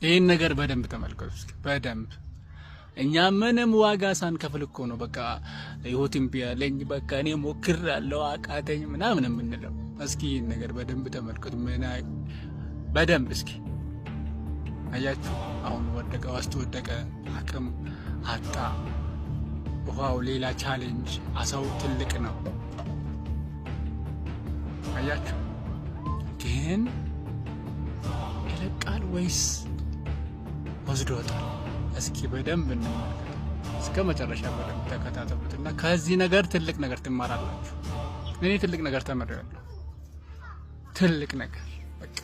ይህን ነገር በደንብ ተመልከቱ እስኪ በደንብ። እኛ ምንም ዋጋ ሳንከፍል እኮ ነው በቃ ህይወት እምቢ አለኝ፣ በቃ እኔ ሞክሬያለሁ አቃተኝ ምናምን የምንለው። እስኪ ይህን ነገር በደንብ ተመልከቱ። ምን በደንብ እስኪ አያችሁ። አሁን ወደቀ፣ ውስጥ ወደቀ፣ አቅም አጣ። ውሃው ሌላ challenge፣ አሳው ትልቅ ነው። አያችሁ ግን ይለቃል ወይስ ወስዶታል? እስኪ በደንብ እንመልከት። እስከ መጨረሻ በደንብ ተከታተሉት እና ከዚህ ነገር ትልቅ ነገር ትማራላችሁ። እኔ ትልቅ ነገር ተምሬያለሁ። ትልቅ ነገር፣ በቃ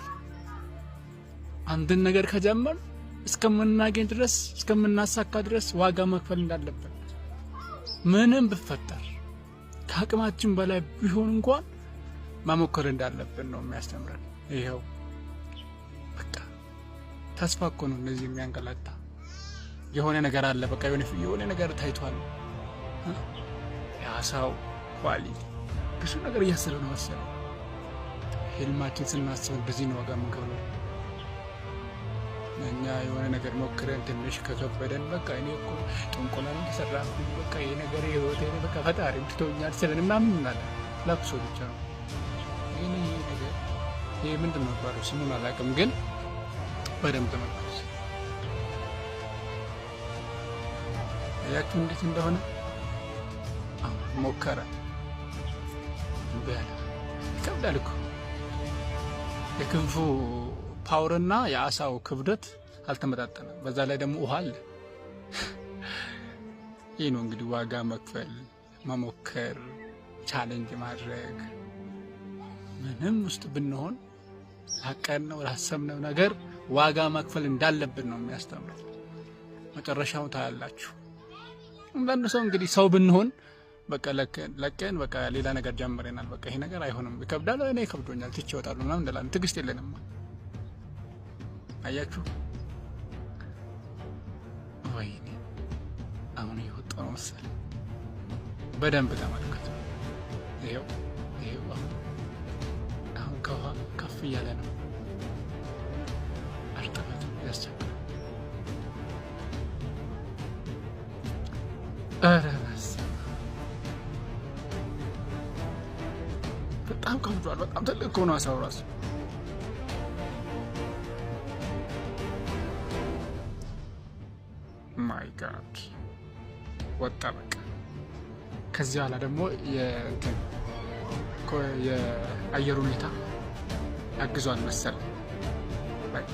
አንድን ነገር ከጀመር እስከምናገኝ ድረስ፣ እስከምናሳካ ድረስ ዋጋ መክፈል እንዳለብን፣ ምንም ብፈጠር ከአቅማችን በላይ ቢሆን እንኳን መሞከር እንዳለብን ነው የሚያስተምረን። ይኸው በቃ ተስፋ እኮ ነው እንደዚህ የሚያንገላታ። የሆነ ነገር አለ፣ በቃ የሆነ ነገር ታይቷል። የአሳው quality ብዙ ነገር እያሰበ ነው መሰለኝ። ህልማችን ስናስብ እንደዚህ ነው ዋጋ የምንከፍለው። እኛ የሆነ ነገር ሞክረን ትንሽ ከከበደን በቃ እኔ እኮ ጥንቆላ ነው ተሰራብኝ፣ በቃ ይሄ ነገር ህይወቴ፣ በቃ ፈጣሪም ትቶኛል ስለን ምናምን እንላለን። ለቅሶ ብቻ ነው። ይህ ነገር ይሄ ምንድን ነው የሚባለው? ስሙን አላውቅም፣ ግን በደንብ ተመልከቱ። አያችሁ እንዴት እንደሆነ። አሁን ሞከረ፣ እምቢ አለ። ይከብዳል እኮ፣ የክንፉ power ና የአሳው ክብደት አልተመጣጠነም። በዛ ላይ ደግሞ ውሃ አለ። ይህ ነው እንግዲህ ዋጋ መክፈል፣ መሞከር፣ challenge ማድረግ። ምንም ውስጥ ብንሆን ላቀድነው ላሰብነው ነገር ዋጋ መክፈል እንዳለብን ነው የሚያስተምረው። መጨረሻው ታያላችሁ። አንዳንድ ሰው እንግዲህ ሰው ብንሆን በቃ ለቀን በቃ ሌላ ነገር ጀምረናል። በቃ ይሄ ነገር አይሆንም፣ ይከብዳል፣ እኔ ይከብዶኛል፣ ትቼ እወጣለሁ ምናምን እንላለን። ትዕግስት የለንም። አያችሁ፣ ወይኔ አሁን እየወጣ ነው መሰለኝ። በደንብ ተመልከቱ። ይኸው ይኸው አሁን ከውሃ ከፍ እያለ ነው። እርጥበቱ ያስቸግራል። ኧረ በስመ አብ፣ በጣም ከብዷል። በጣም ትልቅ እኮ ነው አሳው ራሱ። My God፣ ወጣ በቃ። ከዚህ በኋላ ደግሞ የእንትን የአየር ሁኔታ ያግዟል መሰል። በቃ